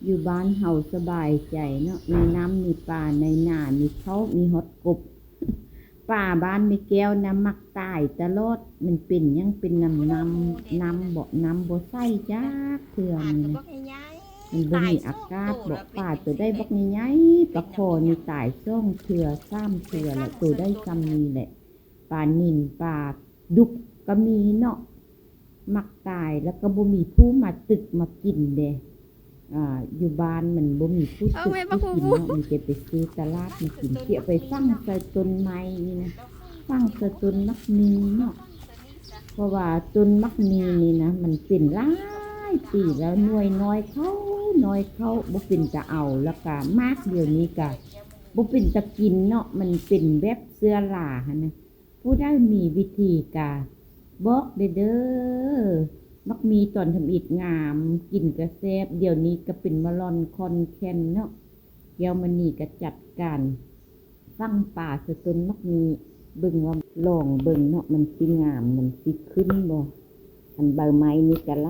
ຢູ່ບ້ານເຮົາສະບາຍໃຈເນາະ, ມີນ້ຳມີປາ, ໃນນາມີເຂົ້າ, ມີຮອດກົບ. ປາບ້ານແມ່ແກ້ວນະມັກຕາຍຕະຫຼອດ, ມັນເປັນຫຍັງເປັນນຳນ້ຳ, ນ້ຳບໍ່, ນ້ຳບໍ່ໃສຈັກເທື່ອນີ້ນະ. ມັນບໍ່ມີອາກາດບໍ? ປາໂຕໃດບັກໃຫຍ່ໆ, ປາຄໍ່ນີ້ຕາຍສອງເທື່ອ, ສາມເທື່ອລະ, ໂຕໃດຊ່ຳນີ້ແຫຼະ. ປານິນ, ປາດຸກກໍມີເນາະ, ມັກຕາຍ ແລ້ວກໍບໍ່ມີຜູ້ມາຕຶກມາກິນເດ້. ອ່າ ຢູ່ບ້ານມັນບໍ່ມີຜູ້ຕຶກຜູ້ກິນເນາະ, ມີແຕ່ໄປຊື້ຕະຫຼາດມາກິນ. ຊິເອົາໄປຝັງໃສ່ຕົ້ນໄມ້ນີ້ນະ, ຝັງໃສ່ຕົ້ນໝາກມີເນາະ, ເພາະວ່າຕົ້ນໝາກມີນີ້ນະ ມັນເປັນຫຼາຍປີແລ້ວ, ໜ່ວຍນ້ອຍເຂົ້າ, ນ້ອຍເຂົ້າ, ບໍ່ເປັນຕາເອົາ, ແລ້ວກະໝາກດຽວນີ້ກະບໍ່ເປັນຕາກິນເນາະ, ມັນເປັນແບບເຊື້ອລາຫັ້ນນະ. ຜູ້ໃດມີວິທີກະບອກແດ່ເດີ. ໝາກມີຕອນທຳອິດງາມ, ກິນກະແຊບ, ດຽວນີ້ກະເປັນມະລ່ອນຂ້ອນແກ່ນເນາະ. ແກ້ວມະນີກະຈັດການຝັງປາໃສ່ຕົ້ນໝາກມີ, ເບິ່ງວ່າ, ລອງເບິ່ງເນາະ, ມັນຊິງາມ, ມັນຊິຂຶ້ນບໍ່. ອັນໃບໄມ້ນີ້ກະຫຼ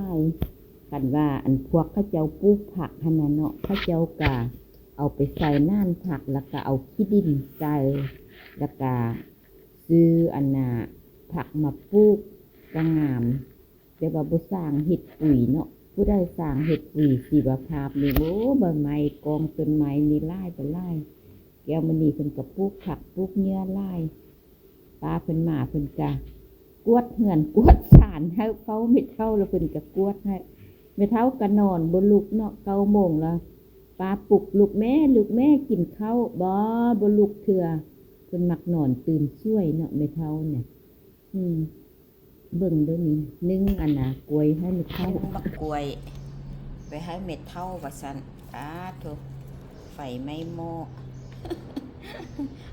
າຍໆ, ຄັນວ່າອັນພວກເຂົາເຈົ້າປູກຜັກຫັ້ນນະເນາະ, ເຂົາເຈົ້າກະເອົາໄປໃສ່ໜານຜັກ ແລ້ວກະເອົາຂີ້ດິນໃສ່, ແລ້ວກະ ຊື້ອັນນ່າ ຜັກມາປູກກະງາມ, ແຕ່ວ່າບໍ່ສ້າງເຮັດປຸຍເນາະ. ຜູ້ໃດສ້າງເຮັດປຸຍຊີວະພາບນີ້, ໂອ້ ໃບໄມ້ກອງຕົ້ນໄມ້ນີ້ຫຼາຍຕໍ່ຫຼາຍ. ແກ້ວມະນີເພິ່ນກະປູກຜັກປູກເຫຍື່ອຫຼາຍ, ປ້າເພິ່ນມາເພິ່ນກະກວດເຮືອນກວດຊານໃຫ້ເຝົ້າແມ່ເຖົ້າ, ແລ້ວເພິ່ນກະກວດໃຫ້. ແມ່ເຖົ້າກະນອນບໍ່ລຸກເນາະ, ເກົ້າໂມງລະ ປ້າປຸກ, ລຸກແມ່, ລຸກແມ່, ກິນເຂົ້າ. ບໍ່, ບໍ່ລຸກເທື່ອ. ເພິ່ນມັກນອນຕື່ນສວຍເນາະ ແມ່ເຖົ້ານະ. ອືມ ເບິ່ງເດີນີ້, ໜຶ້ງອັນນາ ກ້ວຍໃຫ້ແມ່ເຖົ້າ, ໜຶ້ງບັກກ້ວຍໄປໃຫ້ແມ່ເຖົ້າວ່າຊັ້ນ. ປາໂທ້ ໄຟໄໝ້ໝໍ້,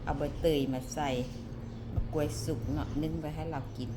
ເອົາໃບເຕີຍມາໃສ່, ບັກກ້ວຍສຸກເນາະ, ໜຶ້ງໄວ້ໃຫ້ລາວກິນ.